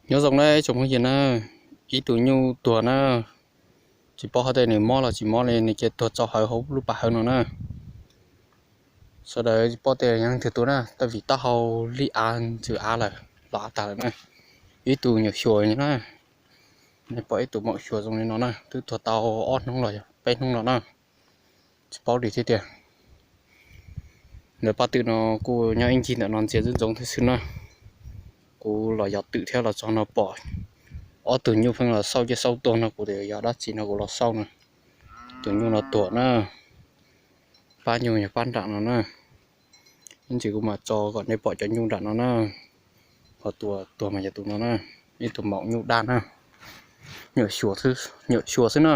Nyob zoo na ib tsoom phooj ywg na, ib tug nyuj tuag na, tsis paub hais tias nws mob los tsis mob li, nws cia tuag txaus hauv hauv lub pas hawv no na. Sawv daws paub tias yog leej twg tua na, tab vim taub hau lij av ntxwv av lawm, los av tag lawm na. Ib tug nyuam xyuas na, nej pom ib tug maum xyuas zoo li no na, twb tuag tau ob hnub los yog peb hnub los na, tsis paub li thiab tiag. Ntawm pab twm no kuj nyob ib ncig ntawm no ntxias ntxoov ntxoov thiab xwb na. Kuv los yos twm thiab los txog no pom ob tug nyuj pheej los xauj ciaj xauj tuag no, kuv tias yog dab tsi no kuv los xauj na. Tus nyuj no tuag na. Pab nyuj yog pab nram no na. Ib ntsis kuv mam tso kom nej pom cov nyuj nram no na. Ho tus tuag mas yog tus no na, ib tug maum nyuj daj na. Nyuam xyuas xwb na,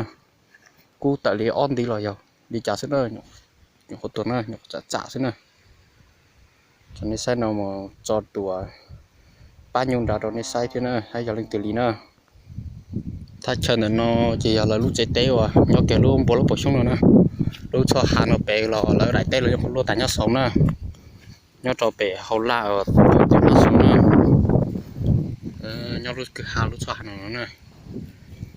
kub tawm li ob ntiv los yog li cas xwb na. Nyuam qhuav tuag na, nyuam qhuav txam txam xwb na. Tso nej saib no mus tso tus pab nyuj nrad rau nej saib thiab na, saib yog leej twg li na. Thaj chaw ntawm no ces yog lawv lub tsev teb uas nyob kiag lub npua lub paus xyoob no na. Lub txhoj hav no pem los lawv daim teb los yeej luaj tas nyob saud na. Nyob rau pem hauv laj uas tim no xwb na. Nyob lub kwj ha lub txhoj hav no no na.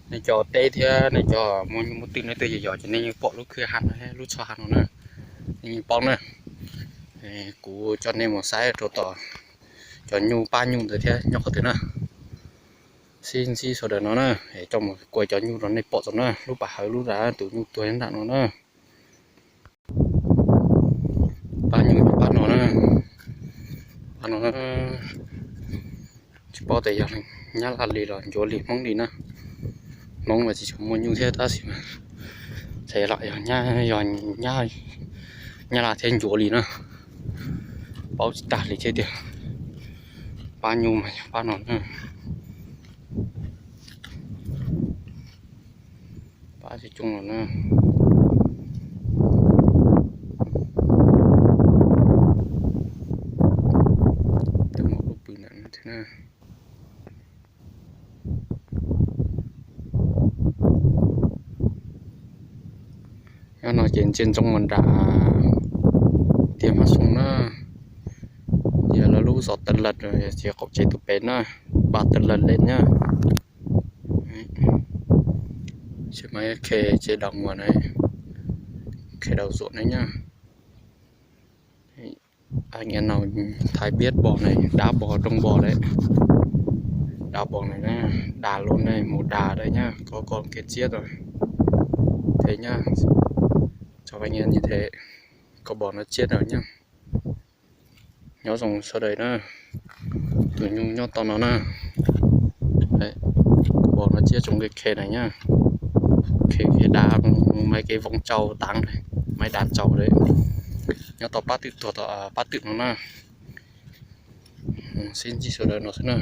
Nej cov teb thiab nej cov muaj nyuj muaj twm nej twb yog yos ces nej yeej pom lub kwj ha no thiab lub txhoj hav no na. Nej yeej paub na. Kuv coj nej mus saib rau tom cov nyuj pab nyuj ntawd thiab nyob qhov twg na. Sib ntsib sawv daws no na, es coj mus kuaj cov nyuj rau nej pom tau na, lub pas hawv lub nram tus nyuj tuag nram no na. Pab nyuj pab no na, pab no na. Tsis paub tias yog Nyab Laj li los Ncuav li Hmoob li na. Hmoob mas tsis tshua muaj nyuj thiab tab sis mas txhais los yog Nyab Laj thiab Ncuav li na. Paub tsis tag li thiab tiag. Pab nyuj mas yog pab no na. Pab coob coob no na. Twb muaj lub pw ntawm no thiab na. Nyob no ces ntsia ntsoov mus nram tiaj Mab Xoo na, tias lawv lub zos Tawv Lawm ces qaum tsev tus pem na, Pas Tawv Lawm Lem nyab. Xe máy khe tsev đầu nguồn này, khe đầu ruộng này nhá. Anh em nào thấy biết bò này, đá bò, trông bò đấy. Đá bò này nhá, đà luôn này, màu đà đây nhá, có con kia chết rồi. Thế nhá, cho anh em như thế, con bò nó chết rồi nhá. Nyob zoo sawv daws na, tus nyuj nyob tom no na. Con bò nó chết trong cái khe này nhá. Khe, khe đá, mấy cái vòng trầu táng này, máy đá trầu đấy. Nyob tom pab twm tuag tom pab twm no na. Sib ntsib sawv daws no xwb na.